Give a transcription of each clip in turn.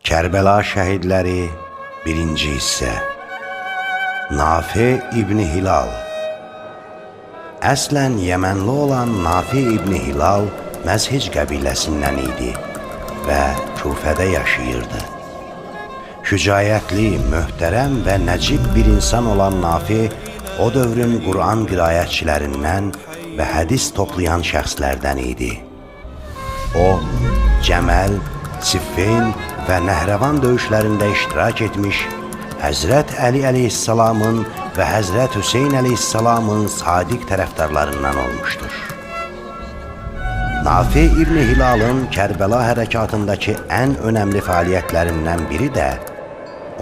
Kərbəla şəhidləri birinci hissə. Nafi İbni Hilal. Əslən Yəmənli olan Nafi İbni Hilal Məzhic qəbiləsindən idi və Kufədə yaşayırdı. Şücaətli, möhtərəm və nəcib bir insan olan Nafi o dövrün Quran qiraətçilərindən və hədis toplayan şəxslərdən idi. O, Cəməl, Siffin və Nəhrəvan döyüşlərində iştirak etmiş, Həzrət Əli əleyhissalamın və Həzrət Hüseyn əleyhissalamın sadiq tərəfdarlarından olmuşdur. Nafi İbni Hilalın Kərbəla hərəkatındakı ən önəmli fəaliyyətlərindən biri də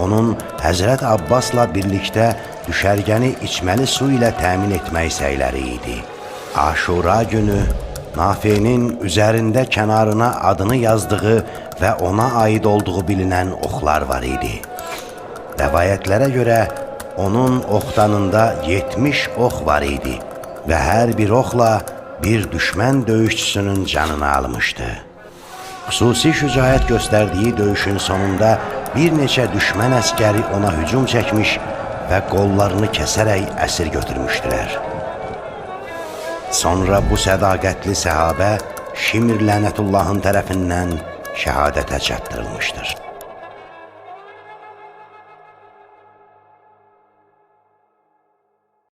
onun Həzrət Abbasla birlikdə düşərgəni içməli su ilə təmin etmək səyləri idi. Aşura günü Nafenin üzərində kənarına adını yazdığı və ona aid olduğu bilinən oxlar var idi. Rəvayətlərə görə onun oxdanında 70 ox var idi və hər bir oxla bir düşmən döyüşçüsünün canını almışdı. Xüsusi şücaət göstərdiyi döyüşün sonunda bir neçə düşmən əskəri ona hücum çəkmiş və qollarını kəsərək əsir götürmüşdülər. Sonra bu sədaqətli səhabə Şimr lənətullahın tərəfindən şəhadətə çatdırılmışdır.